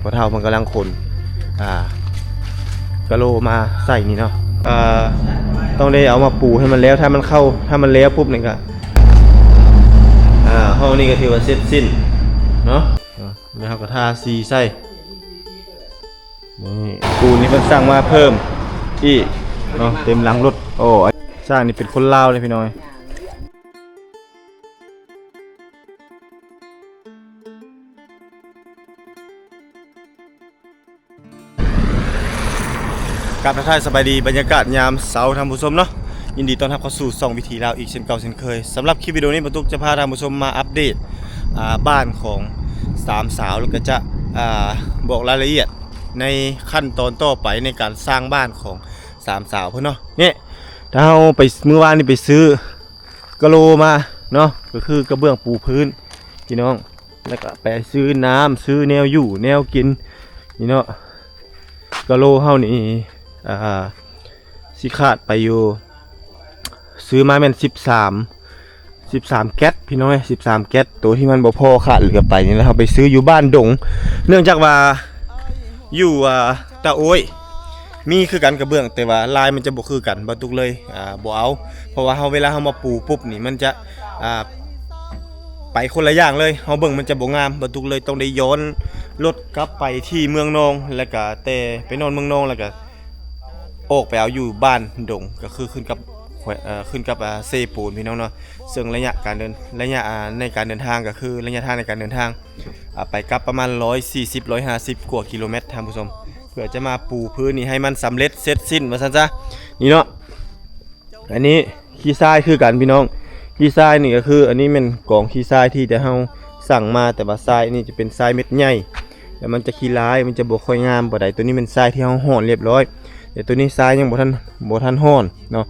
ພໍ່ເຖົ້າເພິ່ນກຳລັງຂົນ ອ່າ ກະໂຫຼມາໃສ່ນີ້ເນາະ ອ່າ ຕ້ອງໄດ້ເອົາມາປູໃຫ້ມັນແລ້ວ ຖ້າມັນເຂົ້າ ຖ້າມັນແລ້ວປຸບນີ້ກະ ອ່າ ຫ້ອງນີ້ກະຖືວ່າເສັດສິ້ນເນາະ ແລ້ວເຮົາກະທາສີໃສ່ ນີ້ ປູນນີ້ເພິ່ນສັ່ງມາເພີ່ມອີກເນາະ ເຕັມຫຼັງລົດ ໂອ້ ຊ່າງນີ້ເປັນຄົນລາວເດ້ພີ່ນ້ອງ. ກາບທັກທາຍສະບາຍດີ ບັນຍາກາດຍາມເຊົ້າທ່ານຜູ້ຊົມເນາະ ຍິນດີຕ້ອນຮັບເຂົ້າສູ່ຊ່ອງວິຖີລາວອີກເຊັ່ນເກົ່າເຊັ່ນເຄີຍ. ສຳລັບຄລິບວິດີໂອນີ້ ບ່າວຕຸກຈະພາທ່ານຜູ້ຊົມມາອັບເດດ ອ່າ ບ້ານຂອງສາມສາວ ແລ້ວກະຈະ ອ່າ ບອກລາຍລະອຽດໃນຂັ້ນຕອນຕໍ່ໄປໃນການສ້າງບ້ານຂອງສາມສາວເພິ່ນເນາະ. ນີ້ ຖ້າເຮົາໄປ ມື້ວານນີ້ໄປຊື້ ກະໂຫຼມາເນາະ ກະຄືກະເບື້ອງປູພື້ນພີ່ນ້ອງ ແລ້ວກະໄປຊື້ນ້ຳ ຊື້ແນວຢູ່ແນວກິນນີ້ເນາະ. ກະໂຫຼເຮົານີ້ ອ່າ ຊິຂາດໄປຢູ່ ຊື້ມາແມ່ນສິບສາມ ສິບສາມແກັດພີ່ນ້ອງເອີຍ ສິບສາມແກັດ ໂຕທີ່ມັນບໍ່ພໍຂາດເຫຼືອໄປນີ້ແຫຼະ ເຮົາໄປຊື້ຢູ່ບ້ານດົງ ເນື່ອງຈາກວ່າ ຢູ່ ອ່າ ຕາໂອ້ຍ ມີຄືກັນກະເບື້ອງ ແຕ່ວ່າລາຍມັນຈະບໍ່ຄືກັນ ບ່າວຕຸກເລີຍ ອ່າ ບໍ່ເອົາ ເພາະວ່າເຮົາ ເວລາເຮົາມາປູປຸບນີ້ ມັນຈະ ອ່າ ໄປຄົນລະຢ່າງເລີຍ ເຮົາເບິ່ງມັນຈະບໍ່ງາມ ບ່າວຕຸກເລີຍຕ້ອງໄດ້ຍ້ອນລົດກັບໄປທີ່ເມືອງນອງ ແລ້ວກະແຕ່ໄປນອນເມືອງນອງ ແລ້ວກະອອກໄປເອົາຢູ່ບ້ານດົງ ກະຄືຂຶ້ນກັບ ແຂວ- ເອີ ຂຶ້ນກັບ ອ່າ ເຊໂປນພີ່ນ້ອງເນາະ. ເຊິ່ງໄລຍະການເດີນ ໄລຍະ ອ່າ ໃນການເດີນທາງ ກະຄືໄລຍະທາງໃນການເດີນທາງ ອ່າ ໄປກັບປະມານຮ້ອຍສີ່ສິບ ຮ້ອຍຫ້າສິບກວ່າກິໂລແມັດທ່ານຜູ້ຊົມ ເພື່ອຈະມາປູພື້ນນີ້ໃຫ້ມັນສຳເລັດເສັດສິ້ນວ່າຊັ້ນຊະ ນີ້ເນາະ. ອັນນີ້ຂີ້ຊາຍຄືກັນພີ່ນ້ອງ ຂີ້ຊາຍນີ້ກະຄື ອັນນີ້ແມ່ນກອງຂີ້ຊາຍທີ່ແຕ່ເຮົາສັ່ງມາ ແຕ່ວ່າຊາຍນີ້ຈະເປັນຊາຍເມັດໃຫຍ່ ແລ້ວມັນຈະຂີ້ລາຍ ມັນຈະບໍ່ຄ່ອຍງາມປານໃດ. ໂຕນີ້ແມ່ນຊາຍທີ່ເຮົາຮ່ອນລຽບຮ້ອຍ ແຕ່ໂຕນີ້ຊາຍຍັງບໍ່ທັນ ບໍ່ທັນຮ່ອນເນາະ.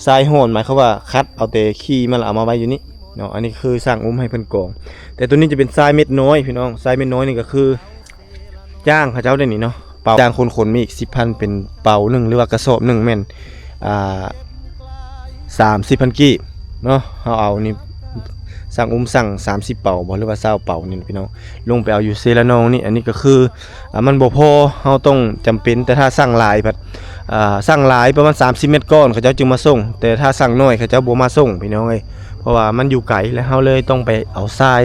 ຊາຍຮ່ອນໝາຍຄວາມວ່າຄັດເອົາແຕ່ຂີ້ມັນ ແລ້ວເອົາມາໄວ້ຢູ່ນີ້ເນາະ. ອັນນີ້ຄືຊ່າງອຸ້ມໃຫ້ເພິ່ນກອງ ແຕ່ໂຕນີ້ຈະເປັນຊາຍເມັດນ້ອຍພີ່ນ້ອງ ຊາຍເມັດນ້ອຍນີ້ກະຄື ຈ້າງເຂົາເຈົ້າໄດ້ນີ້ເນາະ ເປົາ ຈ້າງຄົນຂົນມາອີກສິບພັນ ເປັນເປົາໜຶ່ງ ຫຼືວ່າກະສອບໜຶ່ງແມ່ນ ອ່າ ສາມສິບພັນກີບເນາະ. ເຮົາເອົານີ້ ຊ່າງອຸ້ມສັ່ງສາມສິບເປົາບໍ ຫຼືວ່າຊາວເປົານີ້ພີ່ນ້ອງ ລົງໄປເອົາຢູ່ເຊລະນອງນີ້. ອັນນີ້ກະຄື ອ່າ ມັນບໍ່ພໍ ເຮົາຕ້ອງຈຳເປັນ ແຕ່ຖ້າສັ່ງຫຼາຍພັດ ອ່າ ສັ່ງຫຼາຍປະມານສາມສິບແມັດກ້ອນ ເຂົາເຈົ້າຈຶ່ງມາສົ່ງ ແຕ່ຖ້າສັ່ງໜ້ອຍເຂົາເຈົ້າບໍ່ມາສົ່ງພີ່ນ້ອງເອີຍ. ເພາະວ່າມັນຢູ່ໄກ ແລະ ເຮົາເລີຍຕ້ອງໄປເອົາຊາຍ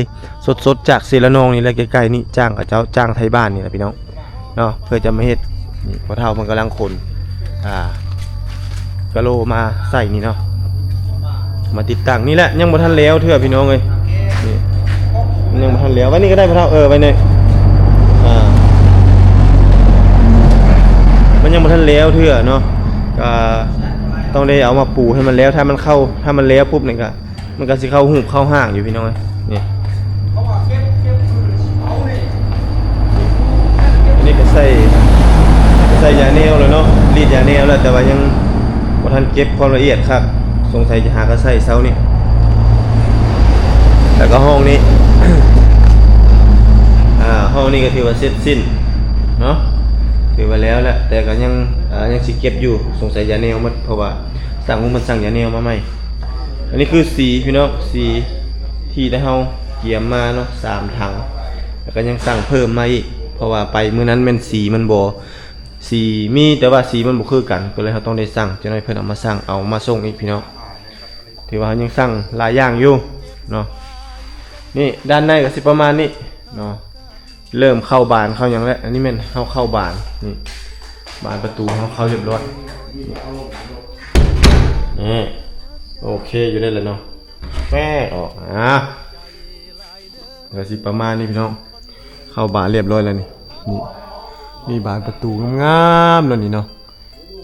ສົດໆຈາກເຊລະນອງນີ້ແຫຼະ ໃກ້ໆນີ້ ຈ້າງເຂົາເຈົ້າ ຈ້າງໄທບ້ານນີ້ແຫຼະພີ່ນ້ອງເນາະ ເພື່ອຈະມາເຮັດ. ນີ້ພໍ່ເຖົ້າເພິ່ນກຳລັງຂົນ ອ່າ ກະໂຫຼມາໃສ່ນີ້ເນາະ ມາຕິດຕັ້ງນີ້ແຫຼະ ຍັງບໍ່ທັນແລ້ວເທື່ອພີ່ນ້ອງເອີຍ. ນີ້ ຍັງບໍ່ທັນແລ້ວ ໄວ້ນີ້ກະໄດ້ພໍ່ເຖົ້າ ເອີ ໄວ້ນີ້ ອ່າ ມັນຍັງບໍ່ທັນແລ້ວເທື່ອເນາະ ກະຕ້ອງໄດ້ເອົາມາປູໃຫ້ມັນແລ້ວ ຖ້າມັນເຂົ້າ ຖ້າມັນແລ້ວປຸບນີ້ກະ ມັນກະຊິເຂົ້າຮູບເຂົ້າຮ່າງຢູ່ພີ່ນ້ອງ. ນີ້ ອັນນີ້ກະໃສ່ ໃສ່ຢາແນວແລ້ວເນາະ ລີດຢາແນວແລ້ວ ແຕ່ວ່າຍັງບໍ່ທັນເກັບຄວາມລະອຽດຄັກ ສົງໄສຈະຫາກະໃສ່ເຊົ້ານີ້. ແລ້ວກະຫ້ອງນີ້ ອ່າ ຫ້ອງນີ້ກະຖືວ່າເສັດສິ້ນເນາະ ຖືວ່າແລ້ວແຫຼະ ແຕ່ກະຍັງ ອ່າ ຍັງຊິເກັບຢູ່ ສົງໄສຢາແນວໝົດ ເພາະວ່າຊ່າງອຸ້ມເພິ່ນສັ່ງຢາແນວມາໃໝ່. ອັນນີ້ຄືສີພີ່ນ້ອງ ສີທີ່ໄດ້ເຮົາກຽມມາເນາະ ສາມຖັງ ແລ້ວກະຍັງສັ່ງເພີ່ມມາອີກ ເພາະວ່າໄປມື້ນັ້ນແມ່ນສີມັນບໍ່ ສີມີ ແຕ່ວ່າສີມັນບໍ່ຄືກັນ ກະເລີຍເຮົາຕ້ອງໄດ້ສັ່ງ ຈັກໜ້ອຍເພິ່ນເອົາມາສັ່ງ ເອົາມາສົ່ງອີກພີ່ນ້ອງ. ຖືວ່າເຮົາຍັງສັ່ງຫຼາຍຢ່າງຢູ່ເນາະ. ນີ້ດ້ານໃນກະຊິປະມານນີ້ເນາະ. ເລີ່ມເຂົ້າບານເຂົ້າຫຍັງແລ້ວ ອັນນີ້ແມ່ນເຮົາເຂົ້າບານ ນີ້ ບານປະຕູເຮົາເຂົ້າຮຽບຮ້ອຍ ນີ້ ໂອເຄຢູ່ໄດ້ແລ້ວເນາະ. ແມ່ອອກ ອ່າ ກະຊິປະມານນີ້ພີ່ນ້ອງ ເຂົ້າບານຮຽບຮ້ອຍແລ້ວນີ້ ນີ້ ມີບານປະຕູງາມໆແລ້ວນີ້ເນາະ.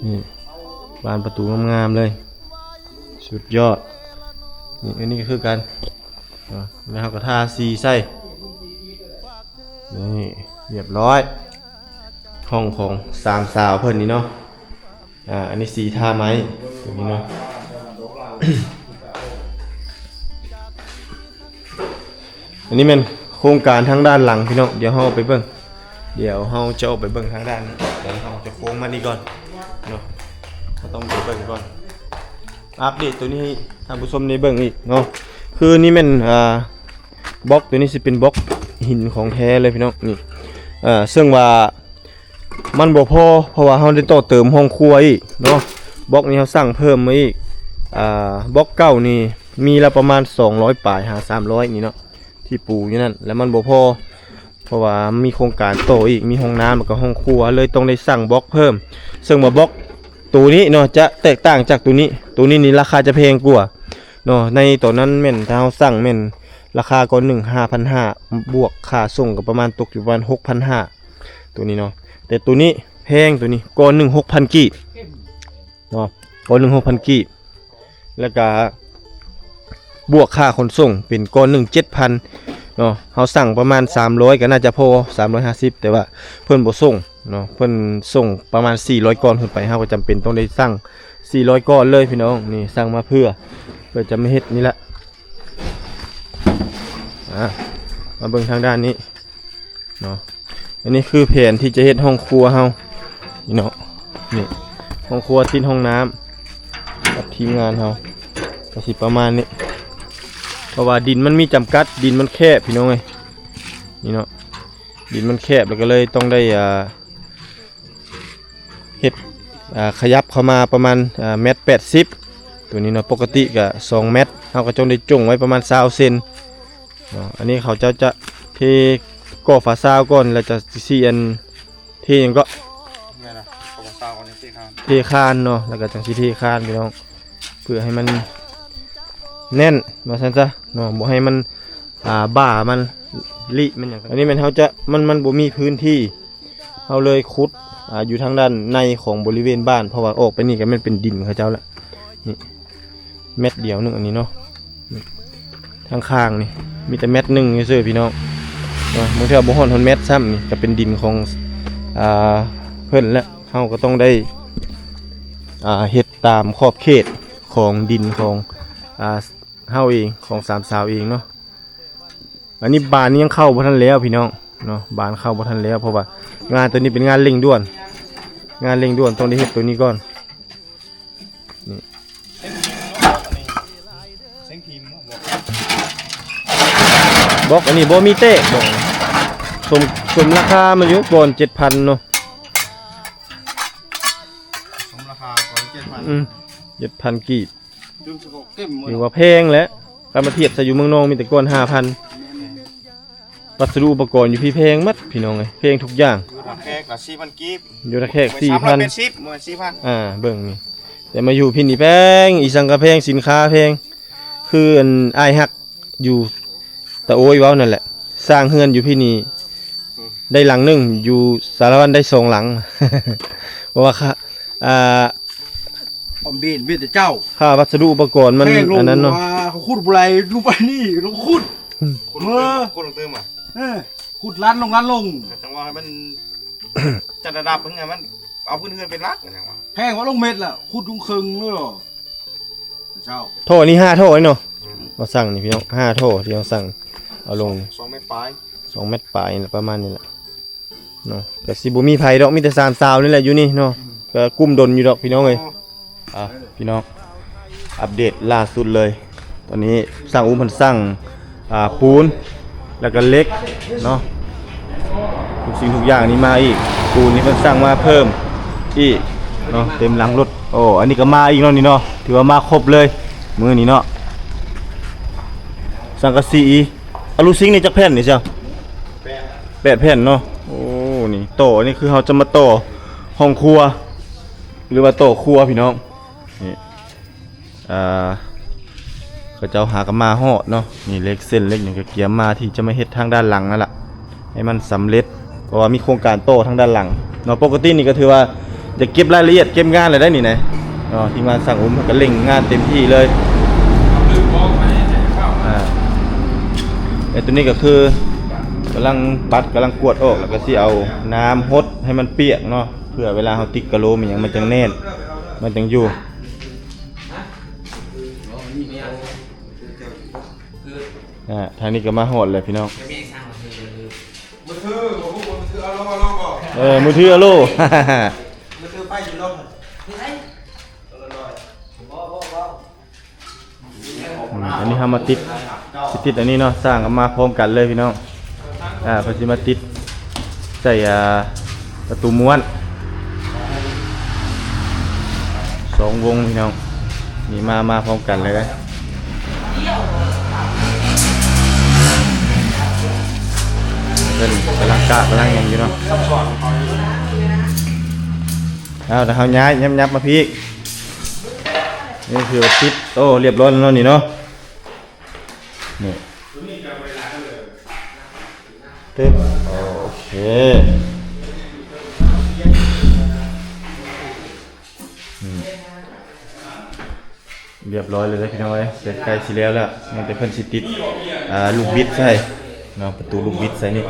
ນີ້ ບານປະຕູງາມໆເລີຍ ສຸດຍອດ. ນີ້ ອັນນີ້ກະຄືກັນ ແລ້ວເຮົາກະທາສີໃສ່ ນີ້ ຮຽບຮ້ອຍ ຫ້ອງຂອງສາມສາວເພິ່ນນີ້ເນາະ. ອ່າ ອັນນີ້ສີທາໄມ້ ຕົວນີ້ເນາະ. ອັນນີ້ແມ່ນໂຄງການທາງດ້ານຫຼັງພີ່ນ້ອງ ດຽວເຮົາໄປເບິ່ງ ດຽວເຮົາຈະອອກໄປເບິ່ງທາງດ້ານນີ້ ດຽວເຮົາຈະໂຄ້ງມານີ້ກ່ອນເນາະ ເຮົາຕ້ອງໄປເບິ່ງກ່ອນ ອັບເດດໂຕນີ້ໃຫ້ທ່ານຜູ້ຊົມໄດ້ເບິ່ງອີກເນາະ. ຄືນີ້ແມ່ນ ອ່າ ບລັອກໂຕນີ້ຊິເປັນບລັອກຫີນຂອງແທ້ເລີຍພີ່ນ້ອງ ນີ້ ເຊິ່ງວ່າມັນບໍ່ພໍ ເພາະວ່າເຮົາໄດ້ຕໍ່ເຕີມຫ້ອງຄົວອີກເນາະ. ບລັອກນີ້ເຮົາສ້າງເພີ່ມມາອີກ ອາ ບລັອກເກົ່ານີ້ມີລະປະມານສອງຮ້ອຍປາຍຫາສາມຮ້ອຍນີ້ເນາະ ທີ່ປູຢູ່ນັ້ນ ແລ້ວມັນບໍ່ພໍ ເພາະວ່າມີໂຄງການຕໍ່ອີກ ມີຫ້ອງນ້ຳ ແລ້ວກໍຫ້ອງຄົວ ເລີຍຕ້ອງໄດ້ສ້າງບລັອກເພີ່ມ. ເຊິ່ງວ່າບລັອກໂຕນີ້ເນາະ ຈະແຕກຕ່າງຈາກໂຕນີ້ ໂຕນີ້ນີ້ລາຄາຈະແພງກວ່າເນາະ. ໃນຕອນນັ້ນແມ່ນ ຖ້າເຮົາສັ່ງແມ່ນລາຄາກ້ອນໜຶ່ງຫ້າພັນຫ້າ ບວກຄ່າສົ່ງກໍປະມານ ຕົກຢູ່ປະມານຫົກພັນຫ້າ ໂຕນີ້ເນາະ. ແຕ່ໂຕນີ້ແພງ ໂຕນີ້ກ້ອນໜຶ່ງຫົກພັນກີບເນາະ ກ້ອນໜຶ່ງຫົກພັນກີບ ແລ້ວກະບວກຄ່າຂົນສົ່ງເປັນກ້ອນໜຶ່ງເຈັດພັນເນາະ. ເຮົາສັ່ງປະມານສາມຮ້ອຍ ກໍໜ້າຈະພໍ ສາມຮ້ອຍຫ້າສິບ ແຕ່ວ່າເພິ່ນບໍ່ສົ່ງເນາະ ເພິ່ນສົ່ງປະມານສີ່ຮ້ອຍກ້ອນຂຶ້ນໄປ ເຮົາກໍຈຳເປັນຕ້ອງໄດ້ສັ່ງສີ່ຮ້ອຍກ້ອນເລີຍພີ່ນ້ອງ. ນີ້ສັ່ງມາເພື່ອ ເພື່ອຈະມາເຮັດນີ້ແຫຼະ. ອາ ມາເບິ່ງທາງດ້ານນີ້ ເນາະ. ອັນນີ້ຄືແຜນທີ່ຈະເຮັດຫ້ອງຄົວເຮົານີ້ເນາະ. ນີ້ຫ້ອງຄົວຕິດຫ້ອງນ້ຳ ກັບທີມງານເຮົາ ກໍຊິປະມານນີ້ ເພາະວ່າດິນມັນມີຈຳກັດ ດິນມັນແຄບພີ່ນ້ອງເອີຍ. ນີ້ເນາະ ດິນມັນແຄບ ແລ້ວກໍເລີຍຕ້ອງໄດ້ ອ່າ ເຮັດ ອ່າ ຂະຫຍັບເຂົ້າມາປະມານ ອ່າ ແມັດແປດສິບ ໂຕນີ້ເນາະ. ປົກກະຕິກະສອງແມັດ ເຮົາກໍຕ້ອງໄດ້ຈົ່ງໄວ້ປະມານຊາວເຊັນເນາະ. ອັນນີ້ເຂົາເຈົ້າຈະເທກໍ່ຝາຊາວກ່ອນ ແລ້ວຈະຊິອັນ ເທຫຍັງເກາະ ແມ່ນລະ ເທຄານ ເທຄານເນາະ ແລ້ວກໍຈັ່ງຊິເທຄານພີ່ນ້ອງ ເພື່ອໃຫ້ມັນແໜ້ນວ່າຊັ້ນຊະເນາະ ບໍ່ໃຫ້ມັນ ອ່າ ບ່າມັນລິມັນຫຍັງ. ອັນນີ້ແມ່ນເຮົາຈະ ມັນ ມັນບໍ່ມີພື້ນທີ່ ເຮົາເລີຍຂຸດ ອ່າ ຢູ່ທາງດ້ານໃນຂອງບໍລິເວນບ້ານ ເພາະວ່າອອກໄປນີ້ກໍແມ່ນເປັນດິນເຂົາເຈົ້າລະ. ນີ້ແມັດດຽວໜຶ່ງ ອັນນີ້ເນາະ ທາງຂ້າງນີ້ມີແຕ່ແມັດໜຶ່ງຊື່ໆ ພີ່ນ້ອງເນາະ. ບາງເທື່ອບໍ່ຮອດ ຮອດແມັດຊ້ຳ ນີ້ກໍເປັນດິນຂອງ ອ່າ ເພິ່ນແຫຼະ. ເຮົາກໍຕ້ອງໄດ້ ອ່າ ເຮັດຕາມຂອບເຂດຂອງດິນຂອງ ອ່າ ເຮົາເອງ ຂອງສາມສາວເອງເນາະ. ອັນນີ້ບານນີ້ຍັງເຂົ້າບໍ່ທັນແລ້ວພີ່ນ້ອງເນາະ ບານເຂົ້າບໍ່ທັນແລ້ວ ເພາະວ່າງານໂຕນີ້ເປັນງານເລັ່ງດ່ວນ ງານເລັ່ງດ່ວນ ຕ້ອງໄດ້ເຮັດໂຕນີ້ກ່ອນນີ້. ເສັງທີມ ບລັອກອັນນີ້ບໍ່ມີແຕກ ບລັອກສົມ ສົມລາຄາມັນຢູ່ ກ່ອນເຈັດພັນເນາະ ສົມລາຄາກ່ອນເຈັດພັນ ອືມ ເຈັດພັນກີບ ຖືວ່າແພງແຫຼະ ຄັນມາທຽບໃສ່ຢູ່ເມືອງນອງມີແຕ່ກ່ອນຫ້າພັນ. ວັດສະດຸອຸປະກອນຢູ່ພີ້ແພງໝົດພີ່ນ້ອງເອີຍ ແພງທຸກຢ່າງ. ຢູ່ທ່າແຂກກໍສີ່ພັນກີບ ຢູ່ທ່າແຂກສີ່ພັນ ບໍ່ແມ່ນສີ່ພັນ ອ່າ ເບິ່ງນີ້ ແຕ່ມາຢູ່ພີ້ນີ້ແພງ ອີ່ສັງກະແພງ ສິນຄ້າແພງ. ຄືອັນອ້າຍຮັກຢູ່ຕະໂອ້ຍເວົ້ານັ້ນແຫຼະ ສ້າງເຮືອນຢູ່ພີ້ນີ້ ອືມ ໄດ້ຫຼັງໜຶ່ງ ຢູ່ສາລະວັນໄດ້ສອງຫຼັງ ເພາະວ່າຄ່າ ອ່າ ຄວາມເບນເບນແຕ່ເຈົ້າ ຄ່າວັດສະດຸອຸປະກອນມັນ ແພງລົງ ອັນນັ້ນເນາະ ວ່າເຂົາຂຸດບໍ່ໄຫຼລົງໄປນີ້ ລົງຂຸດ ອືມ ຂຸດລົງເຕີມ ເອີ ຂຸດລານລົງ ລານລົງ ກໍຈັ່ງວ່າໃຫ້ມັນຈັດລະດັບເພິ່ນ ໃຫ້ມັນເອົາພື້ນເຮືອນເປັນຫຼັກ ກໍຈັ່ງວ່າແພງວ່າລົງເມັດລະ ຂຸດລົງເຄິ່ງເລີຍ ເຈົ້າ ທໍ່ນີ້ຫ້າທໍ່ເນາະ ອືມ ມາສັ່ງນີ້ພີ່ນ້ອງ ຫ້າທໍ່ທີ່ເຮົາສັ່ງເອົາລົງ ສອງແມັດປາຍ ສອງແມັດປາຍ ປະມານນີ້ແຫຼະ ເນາະ. ກໍຊິບໍ່ມີໃຜດອກ ມີແຕ່ສາມສາວນີ້ແຫຼະຢູ່ນີ້ເນາະ ກໍກຸ້ມດົນຢູ່ດອກພີ່ນ້ອງເອີຍ. ອ່າ ພີ່ນ້ອງ ອັບເດດລ່າສຸດເລີຍ ຕອນນີ້ຊ່າງອຸ້ມເພິ່ນສັ່ງ ອ່າ ປູນ ແລ້ວກໍເຫຼັກເນາະ ທຸກສິ່ງທຸກຢ່າງນີ້ມາອີກ ປູນນີ້ເພິ່ນສັ່ງມາເພີ່ມອີກເນາະ ເຕັມຫຼັງລົດ. ໂອ້ ອັນນີ້ກໍມາອີກເນາະ ນີ້ເນາະ ຖືວ່າມາຄົບເລີຍມື້ນີ້ເນາະ. ສັງກະສີ ອາລູຊິງນີ້ຈັກແຜ່ນນີ້ເຈົ້າ? ແປດແຜ່ນເນາະ. ໂອ້ ນີ້ຕໍ່ ອັນນີ້ຄືເຮົາຈະມາຕໍ່ຫ້ອງຄົວ ຫຼືວ່າຕໍ່ຄົວພີ່ນ້ອງ. ນີ້ ອ່າ ເຂົາເຈົ້າຫາກໍມາຮອດເນາະ ນີ້ເຫຼັກເສັ້ນເຫຼັກຫຍັງກໍກຽມມາທີ່ຈະມາເຮັດທາງດ້ານຫຼັງນັ້ນລະ ໃຫ້ມັນສຳເລັດ ເພາະວ່າມີໂຄງການຕໍ່ທາງດ້ານຫຼັງເນາະ. ປົກກະຕິນີ້ກໍຖືວ່າຈະເກັບລາຍລະອຽດເກັບງານແລ້ວໄດ໋ນີ້ນະເນາະ ທີມງານຊ່າງອຸ້ມກໍເລັ່ງງານເຕັມທີ່ເລີຍ. ອ່າ ແລະໂຕນີ້ກໍຄືກຳລັງປັດ ກຳລັງກວດອອກ ແລ້ວກໍຊິເອົານ້ຳຫົດໃຫ້ມັນປຽກເນາະ ເພື່ອເວລາເຮົາຕິດກະໂຫຼມອີ່ຫຍັງມັນຈັ່ງແໜ້ນ ມັນຈັ່ງຢູ່. ອ່າ ທາງນີ້ກໍມາຮອດແລ້ວພີ່ນ້ອງ. ມືຖື ບໍ່ຮູ້ວ່າມືຖືອາໂລ ອາໂລບໍ່? ເອີ ມືຖືອາໂລ ມືຖືໄປຢູ່ລົງ ອືມ ອັນນີ້ເຮົາມາຕິດ ຊິຕິດອັນນີ້ເນາະ ຊ່າງກໍມາພ້ອມກັນເລີຍພີ່ນ້ອງ. ອ່າ ເພິ່ນຊິມາຕິດ ໃສ່ ອ່າ ປະຕູມ້ວນ ສອງວົງພີ່ນ້ອງ ນີ້ມາ ມາພ້ອມກັນເລີຍເດ້. ເພິ່ນກຳລັງກະ ກຳລັງຫຍັງຢູ່ເນາະ. ເອົາ ແລ້ວເຮົາຍ້າຍ ຍັບໆມາພີ້. ນີ້ຄືວ່າຕິດ ໂອ້ ລຽບຮ້ອຍແລ້ວເນາະນີ້ເນາະ. ນີ້ ຕຶບ ໂອເຄ ອືມ ລຽບຮ້ອຍແລ້ວເດ້ພີ່ນ້ອງເອີຍ ໃກ້ຊິແລ້ວແລ້ວ ຍັງແຕ່ເພິ່ນຊິຕິດ ອ່າ ລູກບິດໃສ່ເນາະ ປະຕູລູກບິດໃສ່ນີ້.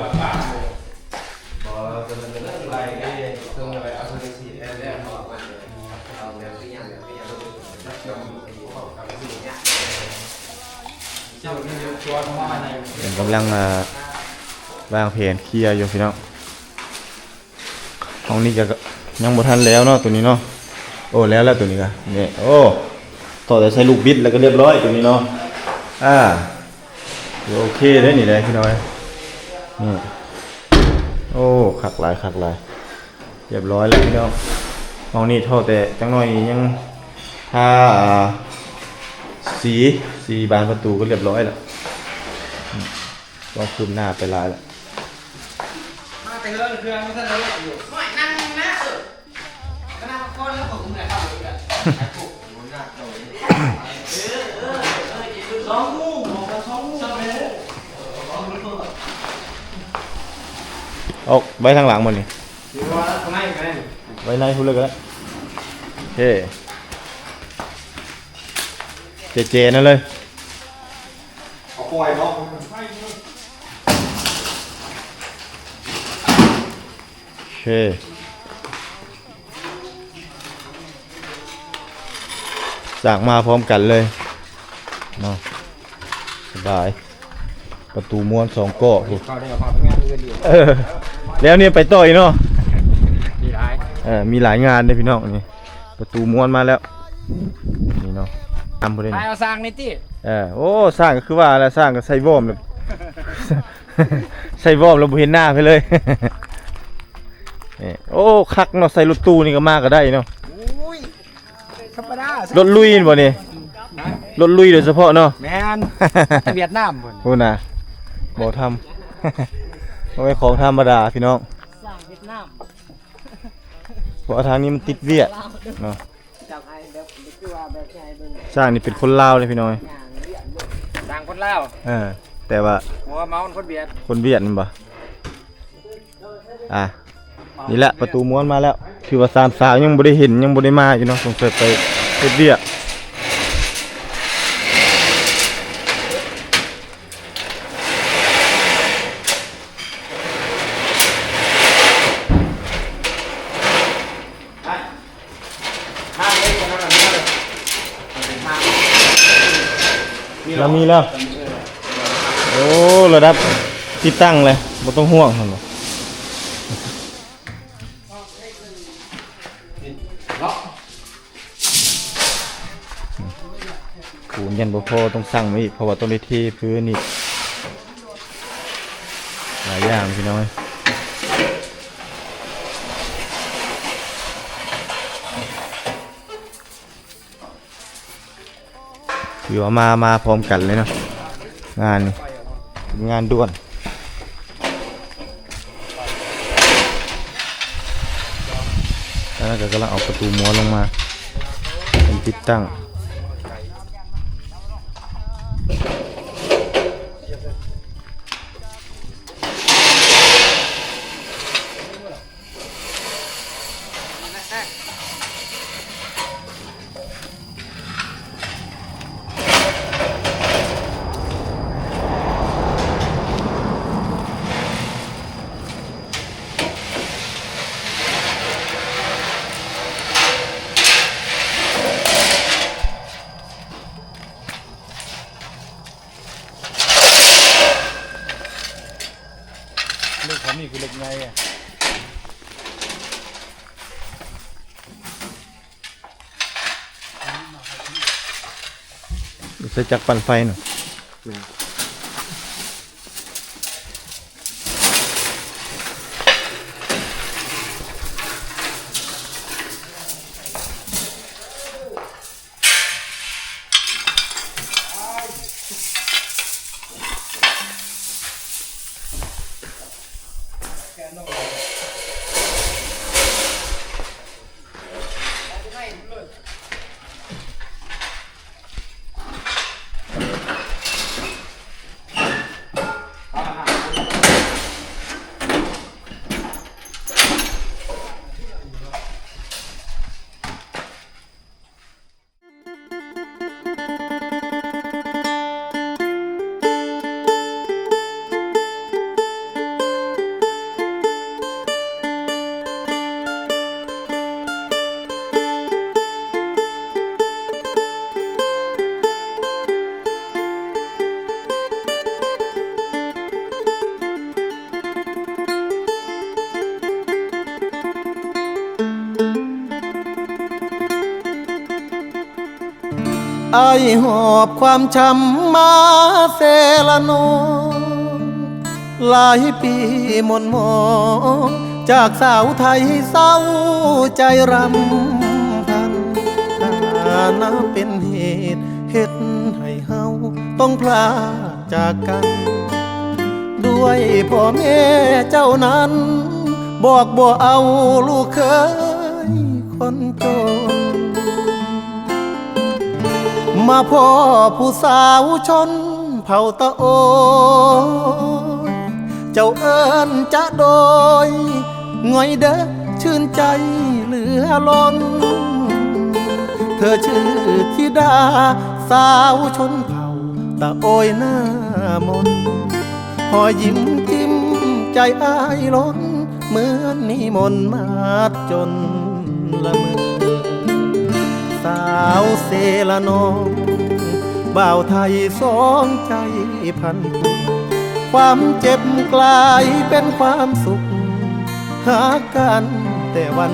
ເພິ່ນກຳລັງ ອ່າ ວາງແຜນເຄຍຢູ່ພີ່ນ້ອງ. ຫ້ອງນີ້ກະຍັງບໍ່ທັນແລ້ວເນາະ ໂຕນີ້ເນາະ. ໂອ້ ແລ້ວແລ້ວໂຕນີ້ກະ ນີ້ ໂອ້ ຕໍ່ແຕ່ໃສ່ລູກບິດແລ້ວກະລຽບຮ້ອຍໂຕນີ້ເນາະ. ອ່າ ໂອເຄເດ້ນີ້ແຫຼະພີ່ນ້ອງເອີຍ. ນີ້ ໂອ້ ຄັກຫຼາຍ ຄັກຫຼາຍ. ລຽບຮ້ອຍແລ້ວພີ່ນ້ອງ. ຫ້ອງນີ້ທໍ່ແຕ່ຈັກໜ້ອຍນີ້ຍັງທາ ອ່າ ສີ ສີບານປະຕູກະລຽບຮ້ອຍແລ້ວ. ອືມ ຕ້ອງຄືບໜ້າໄປຫຼາຍແລ້ວ. ມາແຕ່ເຮືອນ ເຄື່ອງມັນທັນໄດ້ລົດຢູ່. ຫ້ອຍ ນັ່ງນະ ເອີ ກະນັ່ງພັກຜ່ອນແລ້ວ ເຂົາກະເມື່ອຍເຂົາອີກແລ້ວ. ເອົາໄວ້ທາງຫຼັງບໍ່ນີ້? ໄວ້ໃນພຸ້ນເລີຍກະໄດ້. ໂອເຄ ເຈໆນັ້ນເລີຍ. ເອົາປ່ອຍບໍ່? ໂອເຄ ສ້າງມາພ້ອມກັນເລີຍເນາະ ສະບາຍ. ປະຕູມ້ວນສອງເກາະພຸ້ນ. ເຂົາໄດ້ເອົາມາເຮັດງານອື່ນອີກ. ເອີ ແລ້ວນີ້ໄປຕໍ່ອີກເນາະ. ມີຫຼາຍ ເອີ ມີຫຼາຍງານເດ້ພີ່ນ້ອງ. ນີ້ປະຕູມ້ວນມາແລ້ວ ນີ້ເນາະ. ຕາມຜູ້ໃດນີ້ ເອົາສ້າງນີ້ຕິ. ເອີ ໂອ້ ສ້າງກະຄືວ່າແຫຼະ ສ້າງກະໃສ່ວອມແລ້ວ ໃສ່ວອມແລ້ວບໍ່ເຫັນໜ້າໃຜເລີຍ. ນີ້ ໂອ້ ຄັກເນາະ ໃສ່ລົດຕູ້ນີ້ກະມາກະໄດ້ເນາະ. ໂອ້ຍ ທຳມະດາ ລົດລຸຍແມ່ນບໍ່ນີ້? ຮະ? ລົດລຸຍໂດຍສະເພາະເນາະ. ແມ່ນ ແຕ່ຫວຽດນາມພຸ້ນ ພຸ້ນນະ. ບໍ່ທຳ ບໍ່ແມ່ນຂອງທຳມະດາພີ່ນ້ອງ ສ້າງຫວຽດນາມ. ເພາະວ່າທາງນີ້ມັນຕິດຫວຽດເນາະ. ສ້າງນີ້ເປັນຄົນລາວເດ້ພີ່ນ້ອງ. ສ້າງຄົນລາວ ເອີ ແຕ່ວ່າ ຫົວເມົາຄົນຫວຽດ ຄົນຫວຽດແມ່ນບໍ່? ອ່າ ນີ້ແຫຼະ ປະຕູມ້ວນມາແລ້ວ. ຖືວ່າສາມສາວຍັງບໍ່ໄດ້ເຫັນ ຍັງບໍ່ໄດ້ມາຢູ່ເນາະ ສົງໄສໄປເຮັດວຽກ. ລະມີແລ້ວ. ໂອ້ ລະດັບຕິດຕັ້ງແລ້ວ ບໍ່ຕ້ອງຫ່ວງຫັ້ນ. ປູນຍັງບໍ່ພໍ ຕ້ອງສັ່ງມາອີກ ເພາະວ່າຕ້ອງໄດ້ເທພື້ນອີກ ຫຼາຍຢ່າງພີ່ນ້ອງເອີຍ. ຖືວ່າມາ ມາພ້ອມກັນເລີຍເນາະ ງານນີ້ເປັນງານດ່ວນ. ອັນນັ້ນກະກຳລັງເອົາປະຕູມ້ວນລົງມາ ເປັນຕິດຕັ້ງ. ເຫຼັກຂອງນີ້ຄືເຫຼັກໃຫຍ່ອະ ໃສ່ຈັກປັ່ນໄຟເນາະ. ແມ່ນ. ອ້າຍຫອບຄວາມຊ້ຳມາເຊລະນອງ ຫຼາຍປີໝ່ນໝອງ ຈາກສາວໄທເສົ້າໃຈຣຳພັນ ຖານະເປັນເຫດເຮັດໃຫ້ເຮົາຕ້ອງພລາກຈາກກັນ ດ້ວຍພໍ່ແມ່ເຈົ້ານັ້ນ ບອກບໍ່ເອົາລູກເຂີຍຄົນຈົນ ມາພໍ້ຜູ້ສາວຊົນເຜົ່າຕະໂອຍ ເຈົ້າເອີ້ນຈະໂດຍ ງ່ອຍເດີຊື່ນໃຈເຫຼືອລົ້ນ ເທີຊື່ທິດາສາວຊົນເຜົ່າຕະໂອຍໜ້າມົນ ຮອຍຍິ້ມຈິ້ມໃຈອ້າຍລົ້ນ ເໝືອນມີມົນມາດຈົນລະເມີ ສາວເຊລະນອງ ບ່າວໄທສອງໃຈພັນຜູກ ຄວາມເຈັບກລາຍເປັນຄວາມສຸກ ຫາກັນແຕ່ວັນ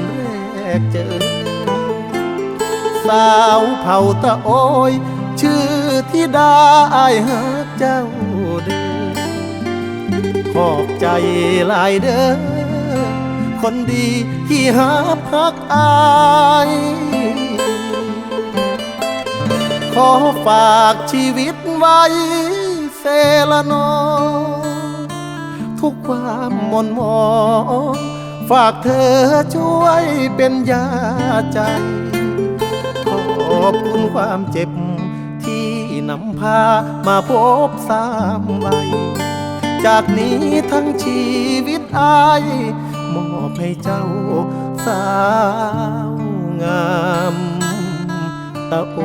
ແລກເຈີ ສາວເຜົ່າຕະໂອຍ ຊື່ທິດາ ອ້າຍຮັກເຈົ້າເດີ ຂອບໃຈຫຼາຍເດີ ຄົນດີທີ່ຮັບຮັກອ້າຍ ຂໍຝາກຊີວິດໄວ້ເຊລະນອງ ທຸກຄວາມໝ່ນໝອງ ຝາກເທີຊ່ວຍເປັນຢາໃຈ ຂອບຄຸນຄວາມເຈັບທີ່ນຳ ພາມາພົບຊ້ຳໄວ້ ຈາກນີ້ທັງຊີວິດອ້າຍ ມອບໃຫ້ເຈົ້າສາວງາມຕະໂອ.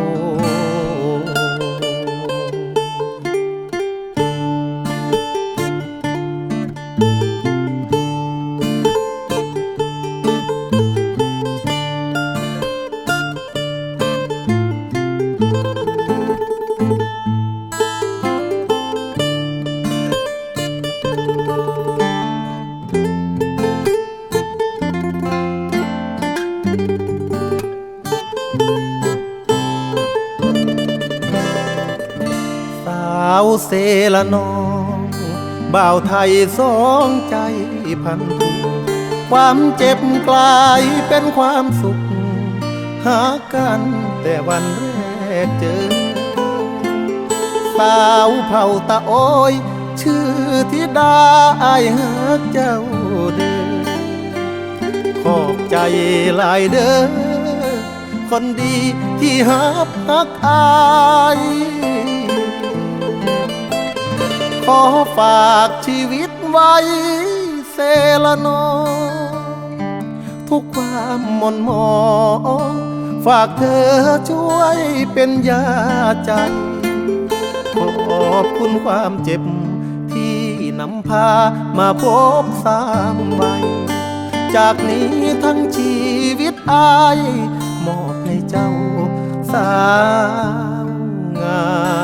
สาวเซละน้อง บ่าวไทยสองใจพันผูก ความเจ็บกลายเป็นความสุข หากันแต่วันแรกเจอ สาวเผ่าตะโอย ชื่อธิดา อ้ายฮักเจ้าเด้อ ขอบใจหลายเด้อ คนดีที่ฮับฮักอ้าย ขอฝากชีวิตไว้เซละน้อง ทุกความหม่นหมอง ฝากเธอช่วยเป็นยาใจ ขอบคุณความเจ็บที่นำพามาพบซ้ำไว้ จากนี้ทั้งชีวิตอ้าย มอบให้เจ้าสาวงาม